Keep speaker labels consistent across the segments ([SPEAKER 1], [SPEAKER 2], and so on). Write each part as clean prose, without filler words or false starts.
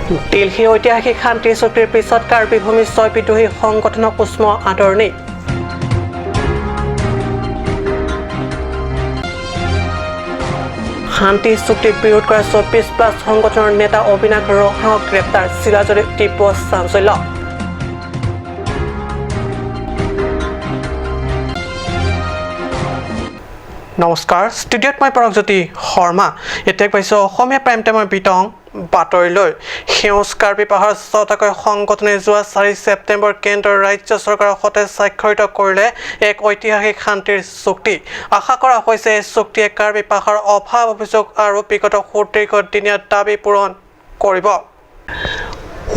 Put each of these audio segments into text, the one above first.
[SPEAKER 1] দিল্লীৰ ঐতিহাসিক শান্তি চুক্তিৰ পিছত কাৰ্বি ভূমি ছয় বিদ্ৰোহী সংগঠনক উষ্ম আদৰণি। শান্তি চুক্তি বিৰোধ কৰা 24+ সংগঠনৰ নেতা অবিনাশ ৰহাঙক গ্ৰেপ্তাৰ, চিলাজৰীত তীব্ৰ চাঞ্চল্য। নমস্কাৰ, ষ্টুডিঅ'ত মই পৰকজ্যোতি শৰ্মা। এতিয়া পাইছোঁ অসমীয়া প্ৰাইম টাইমৰ বিতং বাতৰিলৈ। সেউজ কাৰ্বি পাহাৰৰ ছটাকৈ সংগঠনে যোৱা 4 ছেপ্টেম্বৰ কেন্দ্ৰৰ ৰাজ্য চৰকাৰৰ সৈতে স্বাক্ষৰিত কৰিলে এক ঐতিহাসিক শান্তিৰ চুক্তি। আশা কৰা হৈছে, এই চুক্তিয়ে কাৰ্বি পাহাৰৰ অভাৱ অভিযোগ আৰু বিগত সুদীৰ্ঘ দিনীয়া দাবী পূৰণ কৰিব।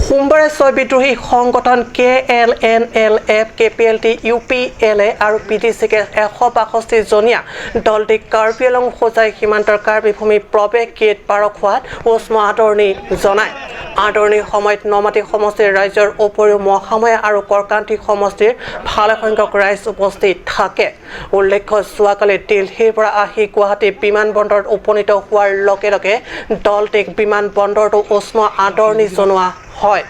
[SPEAKER 1] সোমবাৰে ছয় বিদ্ৰোহী সংগঠন K L N L F, K P L T, U P L A আৰু পি ডি চিকে 162 জনীয়া দলটিক কাৰ্বি আংলং হোজাই সীমান্তৰ কাৰ্বি ভূমি প্ৰৱেশ গেট পাৰখোৱাত উষ্ম আদৰণি জনায়। আদৰণিৰ সময়ত নমাটি সমষ্টিৰ ৰাইজৰ উপৰিও মহামায়া আৰু কৰকান্তি সমষ্টিৰ ভালেসংখ্যক ৰাইজ উপস্থিত থাকে। উল্লেখ্য, যোৱাকালি দিল্লীৰ পৰা আহি গুৱাহাটী বিমানবন্দৰত উপনীত হোৱাৰ লগে লগে দলটিক বিমানবন্দৰতো উষ্ম আদৰণি জনোৱা হয়।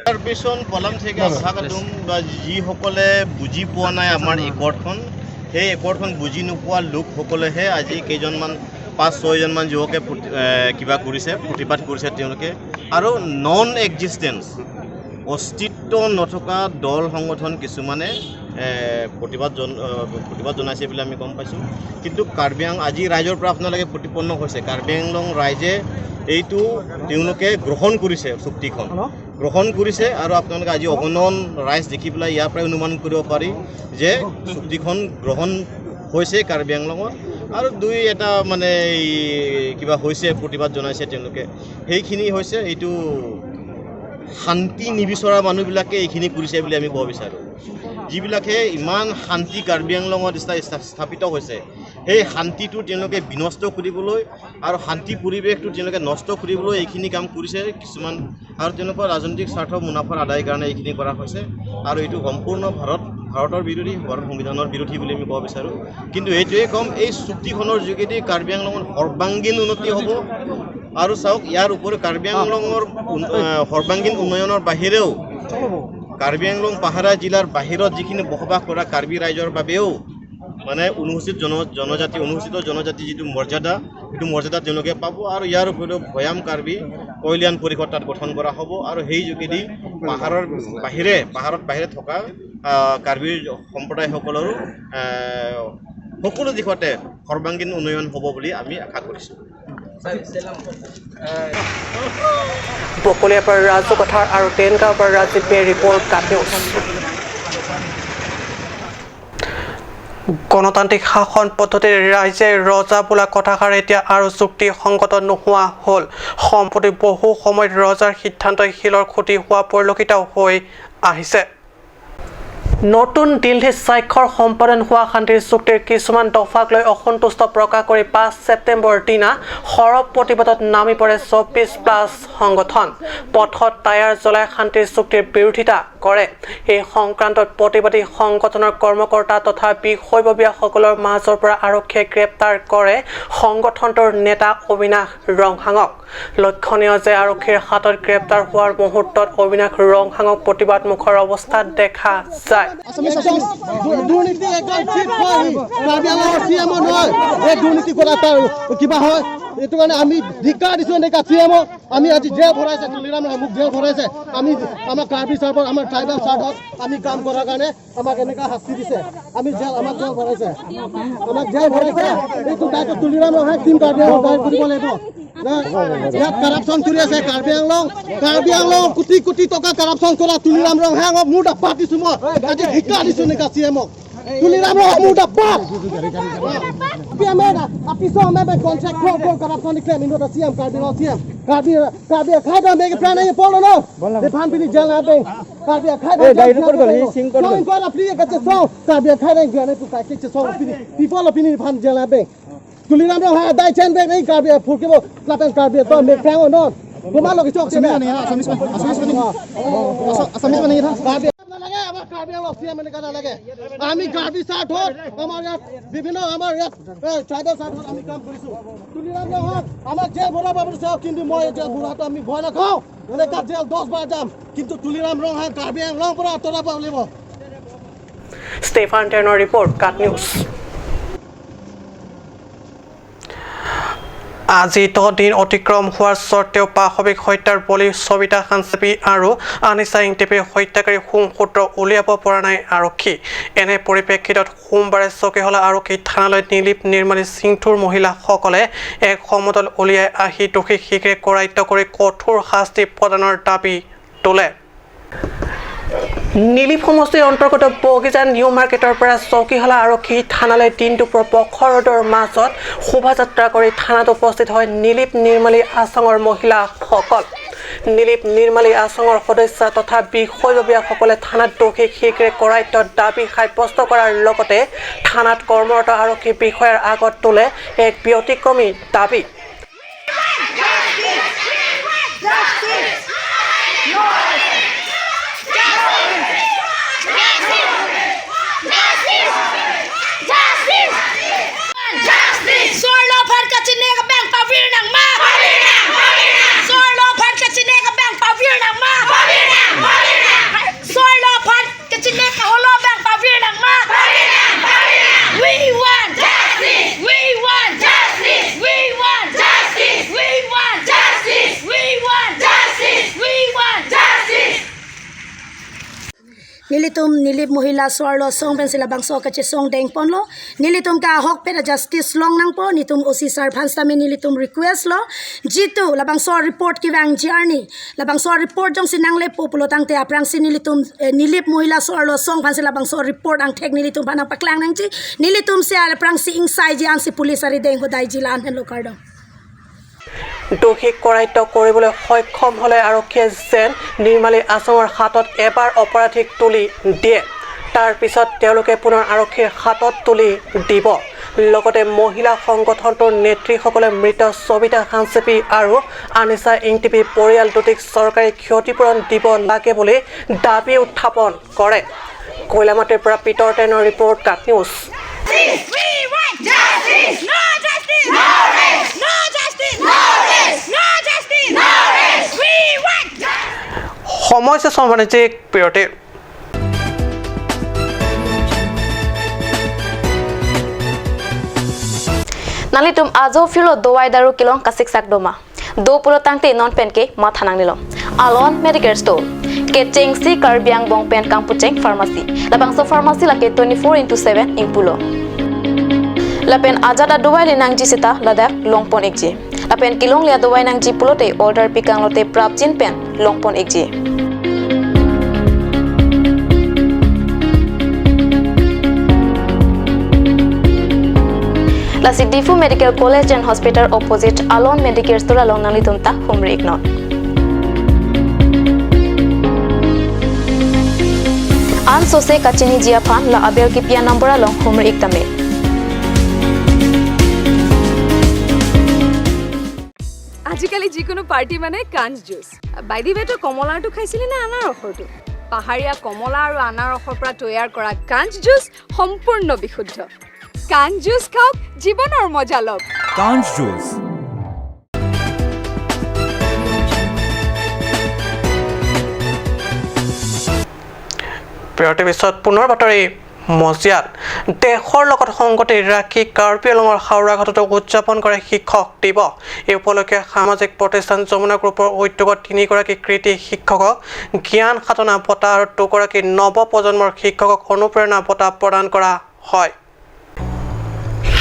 [SPEAKER 2] তাৰপিছত পলাম থেকে কথা বা যিসকলে বুজি পোৱা নাই আমাৰ একৰ্ডখন, সেই একৰ্ডখন বুজি নোপোৱা লোকসকলেহে আজি কেইজনমান, পাঁচ ছয়জনমান যুৱকে কিবা কৰিছে, প্ৰতিবাদ কৰিছে তেওঁলোকে। আৰু নন এক্সিষ্টেঞ্চ, অস্তিত্ব নথকা দল সংগঠন কিছুমানে প্ৰতিবাদ জনাইছে বুলি আমি গম পাইছোঁ। কিন্তু কাৰ্বি আং আজি ৰাইজৰ পৰা আপোনালোকে প্ৰতিপন্ন হৈছে, কাৰ্বি আংলং ৰাইজে এইটো তেওঁলোকে গ্ৰহণ কৰিছে, চুক্তিখন গ্ৰহণ কৰিছে। আৰু আপোনালোকে আজি অগণন ৰাইজ দেখি পেলাই ইয়াৰ পৰাই অনুমান কৰিব পাৰি যে চুক্তিখন গ্ৰহণ হৈছে কাৰ্বি আংলঙত। আৰু দুই এটা মানে এই কিবা হৈছে, প্ৰতিবাদ জনাইছে তেওঁলোকে, সেইখিনি হৈছে। এইটো শান্তি নিবিচৰা মানুহবিলাকে এইখিনি কৰিছে বুলি আমি ক'ব বিচাৰোঁ। যিবিলাকে ইমান শান্তি কাৰ্বি আংলঙত স্থাপিত হৈছে, সেই শান্তিটো তেওঁলোকে বিনষ্ট কৰিবলৈ আৰু শান্তি পৰিৱেশটো তেওঁলোকে নষ্ট কৰিবলৈ এইখিনি কাম কৰিছে কিছুমান। আৰু তেওঁলোকৰ ৰাজনৈতিক স্বাৰ্থ মুনাফাৰ আদায়ৰ কাৰণে এইখিনি কৰা হৈছে। আৰু এইটো সম্পূৰ্ণ ভাৰতৰ বিৰোধী, ভাৰত সংবিধানৰ বিৰোধী বুলি আমি ক'ব বিচাৰোঁ। কিন্তু এইটোৱে ক'ম, এই চুক্তিখনৰ যোগেদি কাৰ্বি আংলঙৰ সৰ্বাংগীন উন্নতি হ'ব। আৰু চাওক, ইয়াৰ উপৰিও কাৰ্বি আংলঙৰ সৰ্বাংগীন উন্নয়নৰ বাহিৰেও কাৰ্বি আংলং পাহাৰীয়া জিলাৰ বাহিৰত যিখিনি বসবাস কৰা কাৰ্বি ৰাইজৰ বাবেও মানে অনুসূচিত জনজাতি, অনুসূচিত জনজাতি যিটো মৰ্যাদা, সেইটো মৰ্যাদা তেওঁলোকে পাব। আৰু ইয়াৰ উপৰিও ভৈয়াম কাৰ্বি কল্যাণ পৰিষদ তাত গঠন কৰা হ'ব। আৰু সেই যোগেদি পাহাৰৰ বাহিৰে, পাহাৰত বাহিৰে থকা কাৰ্বি সম্প্ৰদায়সকলৰো সকলো দিশতে সৰ্বাংগীন উন্নয়ন হ'ব বুলি আমি আশা কৰিছোঁ।
[SPEAKER 1] বকলীয়াৰ পৰা ৰাজু কথাৰ আৰু টেনগাঁৱৰ পৰা ৰাজীৱ বে ৰিপৰ্ট, কাট নিউজ। গণতান্ত্ৰিক শাসন পদ্ধতিৰ ৰাইজে ৰজা বোলা কথাষাৰ এতিয়া আৰু যুক্তিসংগত নোহোৱা হ'ল। সম্প্ৰতি বহু সময়ত ৰজাৰ সিদ্ধান্তই শিলৰ খুঁটি হোৱা পৰিলক্ষিত হৈ আহিছে। নতুন দিল্লীত স্বাক্ষৰ সম্পাদন হোৱা শান্তিৰ চুক্তিৰ কিছুমান দফাক লৈ অসন্তুষ্ট প্ৰকাশ কৰি 5 ছেপ্টেম্বৰৰ দিনা সৰব প্ৰতিবাদত নামি পৰে 24+ সংগঠন। পথত টায়াৰ জ্বলাই শান্তিৰ চুক্তিৰ বিৰোধিতা কৰে। এই সংক্ৰান্তত প্ৰতিবাদী সংগঠনৰ কৰ্মকৰ্তা তথা বিষয়ববীয়াসকলৰ মাজৰ পৰা আৰক্ষীয়ে গ্ৰেপ্তাৰ কৰে সংগঠনটোৰ নেতা অবিনাশ ৰংহাঙক। লক্ষণীয় যে আৰক্ষীৰ হাতত গ্ৰেপ্তাৰ হোৱাৰ মুহূৰ্তত অবিনাশ ৰংহাঙক প্ৰতিবাদমুখৰ অৱস্থাত দেখা যায়।
[SPEAKER 3] দুৰ্নীতি একদম ঠিক হয়, কাৰ্বি আংলঙৰ চি এম নহয়, এই দুৰ্নীতি কৰা তাৰ কিবা হয়, এইটো কাৰণে আমি ধিক্কাৰ দিছোঁ এনেকুৱা চি এমক। আমি আজি জেল ভৰাইছে, তুলিৰাম মোক জেল ভৰাইছে। আমি আমাৰ কাৰ্বি স্বাৰ্থত, আমাৰ ট্ৰাইবেল স্বাৰ্থত আমি কাম কৰাৰ কাৰণে আমাক এনেকুৱা শাস্তি দিছে। আমি জেল, আমাক জেল ভৰাইছে, আমাক জেল ভৰাইছে। এইটো দায়িত্ব তুলিৰাম ৰংহাং টিম কাৰ্বি আংলং দায়িত্ব কৰিব লাগিব। ইয়াত কাৰাপশ্যন কৰি আছে কাৰ্বি আংলং, কাৰ্বি আংলং কোটি কোটি টকা কাৰাপশ্যন কৰা তুলিৰাম ৰংহাঙক মোৰ ডাব্বা দিছোঁ মই, আজি ধিক্কাৰ দিছোঁ এনেকুৱা চি এমক। তুলিৰাম ৰংহাং মোৰ ডাব্বা। Contract for corruption claim in the CM, Karbi CM, Karbi Karbi খাই দাম বেগে প্রাণ এই পড়লো না এই ফান পিনি জেল না বে কার্বি খাই দাম ডাইরেক্ট কর গলি সিং কর গলি কর আপনি কাছে সং কার্বি খাই দাম গানে তু কাকে সং পিনি পিপল পিনি ফান জেল না বে তুলিরাম রংহাং দাই চেন বে এই কার্বি ফুরকিব প্লাপেন কার্বি তো মে প্রাণ ন তোমার লগে চক আসামিস মানে আসামিস আসামিস মানে আসামিস মানে কার্বি নালাগে, আমাৰ কাৰ্বি আংলং চি এম এনেকুৱা নালাগে। আমি কাৰ্বি স্বাৰ্থত, আমাৰ ইয়াত বিভিন্ন আমাৰ ইয়াত ট্ৰাইবেল স্বাৰ্থত আমি কাম কৰিছোঁ। তুলিৰাম ৰংহাং আমাক জেল ভৰাব বিচাৰিছে, কিন্তু মই জেল ভৰোৱাটো আমি ভয় নাখাওঁ। এনেকুৱা জেল 10 বাৰ যাম, কিন্তু তুলিৰাম ৰংহাং কাৰ্বি আংলং পৰা আঁতৰাব লাগিব।
[SPEAKER 1] ষ্টেফান টেনৰ ৰিপৰ্ট, কাট নিউজ। আজি 10 দিন অতিক্ৰম হোৱাৰ স্বত্তেও পাশৱিক হত্যাৰ বলি সবিতা হানচেপি আৰু আনিছা ইংটেপিৰ হত্যাকাৰী সোমসূত্ৰ উলিয়াব পৰা নাই আৰক্ষী। এনে পৰিপ্ৰেক্ষিতত সোমবাৰে চকীহলা আৰক্ষী থানালৈ নিলিপ নিৰ্মালী সিংঠুৰ মহিলাসকলে এক সমদল উলিয়াই আহি দোষীক শীঘ্ৰে কৰায়ত্ব কৰি কঠোৰ শাস্তি প্ৰদানৰ দাবী তোলে। নীলিপ সমষ্টিৰ অন্তৰ্গত বগীজান নিউ মাৰ্কেটৰ পৰা চকীহলা আৰক্ষী থানালৈ দিনদুপৰ প্ৰখৰ ৰ'দৰ মাজত শোভাযাত্ৰা কৰি থানাত উপস্থিত হয় নীলিপ নিৰ্মালী আচঙৰ মহিলাসকল। নীলিপ নিৰ্মালী আচঙৰ সদস্য তথা বিষয়ববীয়াসকলে থানাত দোষীক শীঘ্ৰে কৰায়ত্ব দাবী সাব্যস্ত কৰাৰ লগতে থানাত কৰ্মৰত আৰক্ষী বিষয়াৰ আগত তোলে এক ব্যতিক্ৰমী দাবী।
[SPEAKER 4] Nilitum nilip mohila swarlo song pen sila bangso kache song deng ponlo nilitum ka hok pera justice long nang po nitum osi sar phanstame nilitum request lo jitu labangso report ki wang journey labangso report jong sinang le populo tangte aprang si nilitum nilip mohila swarlo song phan sila bangso report ang thek nilitum phanang paklang nang chi nilitum se aprang si inside ji ang si police ari deng hodai jila an hello kardom
[SPEAKER 1] দোষীক কৰায়ত্ব কৰিবলৈ সক্ষম হ'লে আৰক্ষীয়ে যেন নিৰ্মালী আচঙৰ হাতত এবাৰ অপৰাধীক তুলি দিয়ে, তাৰ পিছত তেওঁলোকে পুনৰ আৰক্ষীৰ হাতত তুলি দিব। লগতে মহিলা সংগঠনটোৰ নেত্ৰীসকলে মৃত সবিতা হানচেপি আৰু আনিছা ইংটিপি পৰিয়াল দুটিক চৰকাৰী ক্ষতিপূৰণ দিব লাগে বুলি দাবী উত্থাপন কৰে। কয়লামাটিৰ পৰা পিটৰ টেনৰ ৰিপৰ্ট, কাট নিউজ। সমস্যা বাণিজ্যিক বিৰতিৰ।
[SPEAKER 5] Nalitum azo filo dowai daru kilong kasik sak doma. Do pulo tangte non pen ke ma thanang nilo. Alon Medicare Store. Ke cheng si karbiang bong pen kampucheng pharmacy. Labang so pharmacy la ke 24/7 impulo. Lapen ajada dowai le nangji sita ladak longpon ekji. Lapen kilong lia dowai nangji pulote order pikang lote prapchin pen longpon ekji. Lasi Difu Medical College and Hospital opposite Alon Medicare Store along Nalitumta Humri Ignon. An sose kachini jia phan la abel ki pia number long humri iktame.
[SPEAKER 6] আজিকালি যিকোনো party মানে কাঞ্চ juice. By the ৱে, তই কমলাৰটো খাইছিলি নে আনাৰসৰটো? পাহাৰীয়া কমলা আৰু আনাৰসৰ পৰা তৈয়াৰ কৰা কাঞ্চ জুচ সম্পূৰ্ণ বিশুদ্ধ। কাঞ্চ জুচ খাওক, জীৱনৰ মজা লওক।
[SPEAKER 7] কাঞ্চ জুচ।
[SPEAKER 1] বিৰতিৰ পিছত পুনৰ বাতৰি মজিয়াত। দেশৰ লগত সংগতি ৰাখি কাৰ্বি আংলঙৰ হাওৰাঘাটতো উদযাপন কৰে শিক্ষক দিৱস। এই উপলক্ষে সামাজিক প্ৰতিষ্ঠান যমুনা গ্ৰুপৰ উদ্যোগত 3গৰাকী কৃতী শিক্ষকক জ্ঞান সাধনা বঁটা আৰু 2গৰাকী নৱ প্ৰজন্মৰ শিক্ষকক অনুপ্ৰেৰণা বঁটা প্ৰদান কৰা হয়।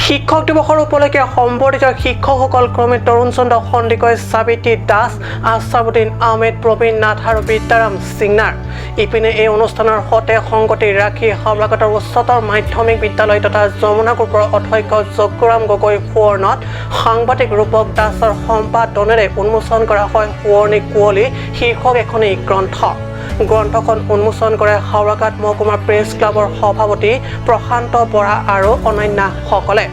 [SPEAKER 1] শিক্ষক দিৱসৰ উপলক্ষে সম্বৰ্ধিত শিক্ষকসকল ক্ৰমে তৰুণ চন্দ্ৰ সন্দিকৈ, সাবিত্ৰী দাস, আছাবুদ্দিন আহমেদ, প্ৰবীণ নাথ আৰু বিদ্যাৰাম সিংনাৰ। ইপিনে এই অনুষ্ঠানৰ সৈতে সংগতি ৰাখি হাওৰাঘাটৰ উচ্চতৰ মাধ্যমিক বিদ্যালয় তথা যমুনা গ্ৰুপৰ অধ্যক্ষ যজ্ঞৰাম গগৈ সোঁৱৰণত সাংবাদিক ৰূপক দাসৰ সম্পাদনেৰে উন্মোচন কৰা হয় সোঁৱৰণী কুঁৱলী শীৰ্ষক এখনি গ্ৰন্থ। গ্ৰন্থখন উন্মোচন কৰে হাওৰাঘাট মহকুমা প্ৰেছ ক্লাবৰ সভাপতি প্ৰশান্ত বৰা আৰু অন্যান্যসকলে।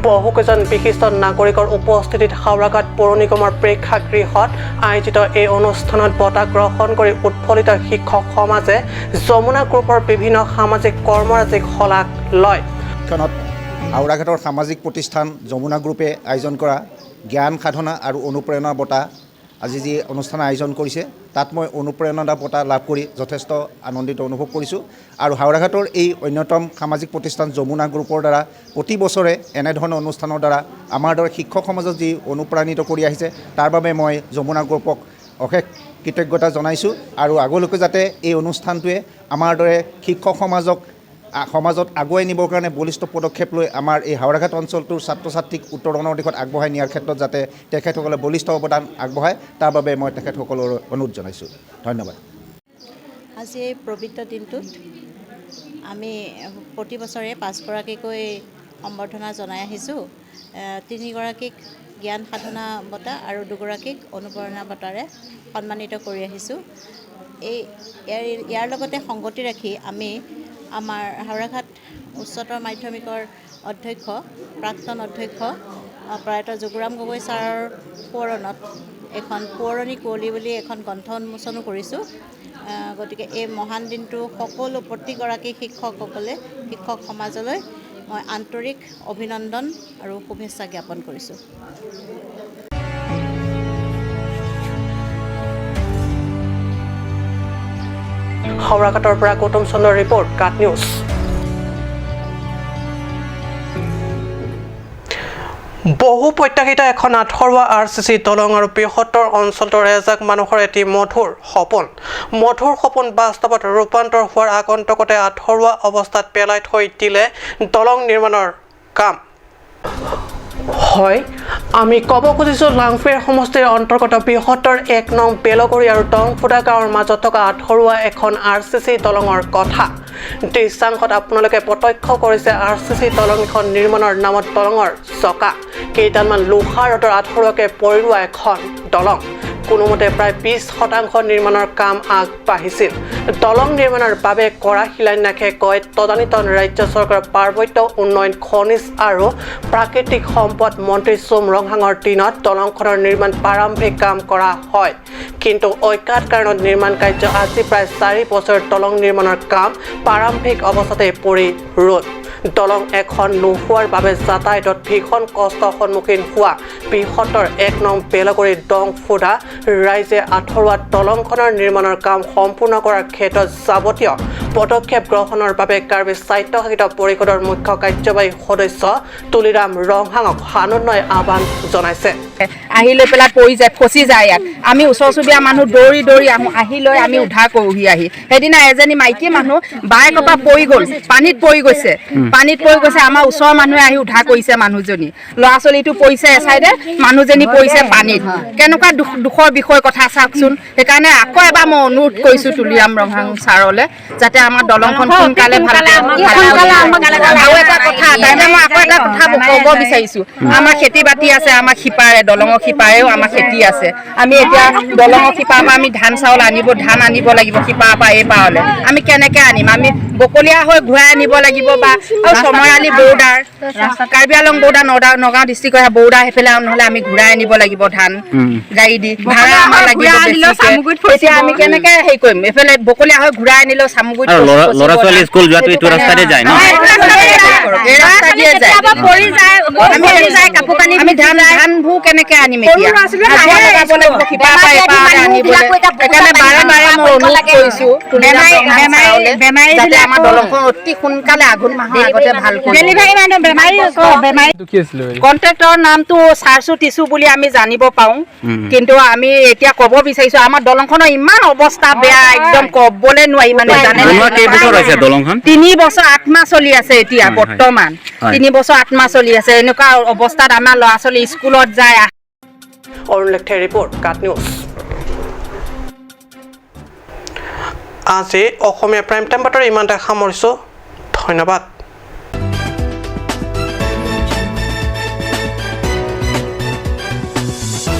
[SPEAKER 1] বহুকেইজন বিশিষ্ট নাগৰিকৰ উপস্থিতিত হাওৰাঘাট পৌৰ নিগমৰ প্ৰেক্ষাগৃহত আয়োজিত এই অনুষ্ঠানত বঁটা গ্ৰহণ কৰি উৎফুল্লিত শিক্ষক সমাজে যমুনা গ্ৰুপৰ বিভিন্ন সামাজিক কৰ্মৰাজিক শলাগ লয়।
[SPEAKER 8] ক্ষণত হাওৰাঘাটৰ সামাজিক প্ৰতিষ্ঠান যমুনা গ্ৰুপে আয়োজন কৰা জ্ঞান সাধনা আৰু অনুপ্ৰেৰণা বঁটা আজি যি অনুষ্ঠান আয়োজন কৰিছে, তাত মই অনুপ্ৰেৰণা বঁটা লাভ কৰি যথেষ্ট আনন্দিত অনুভৱ কৰিছোঁ। আৰু হাওৰাঘাটৰ এই অন্যতম সামাজিক প্ৰতিষ্ঠান যমুনা গ্ৰুপৰ দ্বাৰা প্ৰতি বছৰে এনেধৰণৰ অনুষ্ঠানৰ দ্বাৰা আমাৰ দৰে শিক্ষক সমাজক যি অনুপ্ৰাণিত কৰি আহিছে, তাৰ বাবে মই যমুনা গ্ৰুপক অশেষ কৃতজ্ঞতা জনাইছোঁ। আৰু আগলৈকে যাতে এই অনুষ্ঠানটোৱে আমাৰ দৰে শিক্ষক সমাজক সমাজত আগুৱাই নিবৰ কাৰণে বলিষ্ঠ পদক্ষেপ লৈ আমাৰ এই হাওৰাঘাট অঞ্চলটোৰ ছাত্ৰ ছাত্ৰীক উত্তৰণৰ দিশত আগবঢ়াই নিয়াৰ ক্ষেত্ৰত যাতে তেখেতসকলে বলিষ্ঠ অৱদান আগবঢ়ায়, তাৰ বাবে মই তেখেতসকলৰ অনুৰোধ জনাইছোঁ। ধন্যবাদ।
[SPEAKER 9] আজি এই পবিত্ৰ দিনটোত আমি প্ৰতি বছৰে 5গৰাকীকৈ সম্বৰ্ধনা জনাই আহিছোঁ। 3গৰাকীক জ্ঞান সাধনা বঁটা আৰু 2গৰাকীক অনুপ্ৰেৰণা বঁটাৰে সন্মানিত কৰি আহিছোঁ। এই ইয়াৰ লগতে সংগতি ৰাখি আমি আমাৰ হাওৰাঘাট উচ্চতৰ মাধ্যমিকৰ অধ্যক্ষ, প্ৰাক্তন অধ্যক্ষ প্ৰয়াত যোগৰাম গগৈ ছাৰৰ সোঁৱৰণত এখন সোঁৱৰণী কুঁৱলী বুলি এখন গ্ৰন্থ উন্মোচনো কৰিছোঁ। গতিকে এই মহান দিনটো সকলো প্ৰতিগৰাকী শিক্ষকসকলে, শিক্ষক সমাজলৈ মই আন্তৰিক অভিনন্দন আৰু শুভেচ্ছা জ্ঞাপন কৰিছোঁ।
[SPEAKER 1] হাওৰাঘাটৰ পৰা গৌতম চন্দ্ৰৰ ৰিপৰ্ট, কাট নিউজ। বহু প্ৰত্যাশিত এখন আধৰুৱা আৰ চি চি দলং আৰু বৃহত্তৰ অঞ্চলটোৰ এজাক মানুহৰ এটি মধুৰ সপোন। মধুৰ সপোন বাস্তৱত ৰূপান্তৰ হোৱাৰ আগন্তুকতে আধৰুৱা অৱস্থাত পেলাই থৈ দিলে দলং নিৰ্মাণৰ কাম। হয়, আমি ক'ব খুজিছোঁ লাংফেৰ সমষ্টিৰ অন্তৰ্গত বৃহত্তৰ 1 নং বেলগুৰি আৰু দংফুটা গাঁৱৰ মাজত থকা আধৰুৱা এখন আৰ চি চি দলঙৰ কথা। দৃশ্যাংশত আপোনালোকে প্ৰত্যক্ষ কৰিছে আৰ চি চি দলং এখন নিৰ্মাণৰ নামত দলঙৰ চকা কেইডালমান লোহাৰ ৰডৰ আধৰুৱাকৈ পৰি ৰোৱা এখন দলং। কোনোমতে প্ৰায় 20% নিৰ্মাণৰ কাম আগবাঢ়িছিল। দলং নিৰ্মাণৰ বাবে কৰা শিলান্যাসে কয় তদানীতন ৰাজ্য চৰকাৰৰ পাৰ্বত্য উন্নয়ন, খনিজ আৰু প্ৰাকৃতিক সম্পদ মন্ত্ৰী চুম ৰংহাঙৰ দিনত দলংখনৰ নিৰ্মাণ প্ৰাৰম্ভিক কাম কৰা হয়। কিন্তু অজ্ঞাত কাৰণত নিৰ্মাণ কাৰ্য আজি প্ৰায় 4 বছৰ দলং নিৰ্মাণৰ কাম প্ৰাৰম্ভিক অৱস্থাতে পৰি ৰ'ল। দলং এখন নোহোৱাৰ বাবে যাতায়াতত ভীষণ কষ্টৰ সন্মুখীন হোৱা বৃহত্তৰ 1 নং বেলগুৰি দংফুদা ৰাইজে আধৰুৱা দলংখনৰ নিৰ্মাণৰ কাম সম্পূৰ্ণ কৰাৰ ক্ষেত্ৰত যাৱতীয় পদক্ষেপ গ্ৰহণৰ বাবে কাৰ্বি স্বায়ত্তশাসিত পৰিষদৰ মুখ্য কাৰ্যবাহী সদস্য তুলিৰাম ৰংহাঙক সানুনয় আহ্বান জনাইছে।
[SPEAKER 7] আহি লৈ পেলাই পৰি যায়, ফচি যায় ইয়াত। আমি ওচৰ চুবুৰীয়া মানুহ দৌৰি দৌৰি আহোঁ, আহি লৈ আমি উদ্ধাৰ কৰোঁহি আহি। সেইদিনা এজনী মাইকী মানুহ বাইকৰ পৰা পৰি গ'ল, পানীত পৰি গৈছে, পানীত পৰি গৈছে। আমাৰ ওচৰৰ মানুহে আহি উদ্ধাৰ কৰিছে মানুহজনী। ল'ৰা ছোৱালীটো পৰিছে এচাইডে, মানুহজনী পৰিছে পানীত। কেনেকুৱা দুখ দুখৰ বিষয় কথা চাওকচোন। সেইকাৰণে আকৌ এবাৰ মই অনুৰোধ কৰিছোঁ তুলিৰাম ৰংহাং ছাৰলে, যাতে আমাৰ দলংখন সোনকালে ভালকে। আৰু এটা কথা তাতে মই আকৌ এটা কথা ক'ব বিচাৰিছোঁ, আমাৰ খেতি বাতি আছে, আমাৰ সিপাৰে দলঙৰ সিপাৰেও আমাৰ খেতি আছে। আমি এতিয়া দলঙৰ সিপাৰৰ পৰা আমি ধান চাউল আনিব, ধান আনিব লাগিব সিপাৰৰ পৰা এই পাৰলৈ। আমি কেনেকৈ আনিম? আমি বকলীয়া হৈ ঘূৰাই আনিব লাগিব বা আৰু চমৰালি বৰ্ডাৰ, কাৰ্বি আংলং বৰ্ডাৰ, নগাঁও ডিষ্ট্ৰিক্টৰ বৰ্ডাৰ সেইফালে নহ'লে আমি ঘূৰাই আনিব লাগিব ধান গাড়ী দি, ভাড়া আমাৰ লাগিব বেছিকে। এতিয়া আমি কেনেকে হেৰি কৰিম? এইফালে বকলীয়া হৈ ঘূৰাই আনিলেও চামগুৰিত
[SPEAKER 10] আৰু ল'ৰা ছোৱালী স্কুল যোৱাটো এইটো ৰাস্তাতে যায় ন?
[SPEAKER 7] এই ৰাস্তা দিয়ে যায়। আমি কাপোৰ কানি, আমি ধানবোৰ কেনেকে আনিম এতিয়া? হাজিৰা লগাব লাগিব সিপাৰৰ পৰা এইপাৰলৈ আনিবলৈ। সেইকাৰণে বাৰে বাৰে মই অনুৰোধ কৰিছোঁ যাতে আমাৰ দলংখন অতি সোনকালে আঘোণ মাহৰ আগতে ভাল কৰি। কণ্ট্ৰেক্টৰৰ নামটো চাৰচু টিচু বুলি আমি জানিব পাৰোঁ, কিন্তু আমি এতিয়া ক'ব বিচাৰিছোঁ আমাৰ দলংখনৰ ইমান অৱস্থা বেয়া, একদম ক'বলৈ নোৱাৰি মানে, জানে।
[SPEAKER 10] বনোৱা কেইবছৰ হৈছে দলংখন?
[SPEAKER 7] 3 বছৰ 8 মাহ চলি আছে এতিয়া বৰ্তমান। 3 বছৰ 8 মাহ চলি আছে। এনেকুৱা অৱস্থাত আমাৰ ল'ৰা ছোৱালী স্কুলত যায়।
[SPEAKER 1] অৰুণ লেখথেৰ ৰিপৰ্ট, কাট নিউজ। আজি অসমীয়া প্ৰাইম টাইম বাতৰি ইমানতে সামৰিছোঁ। ধন্যবাদ।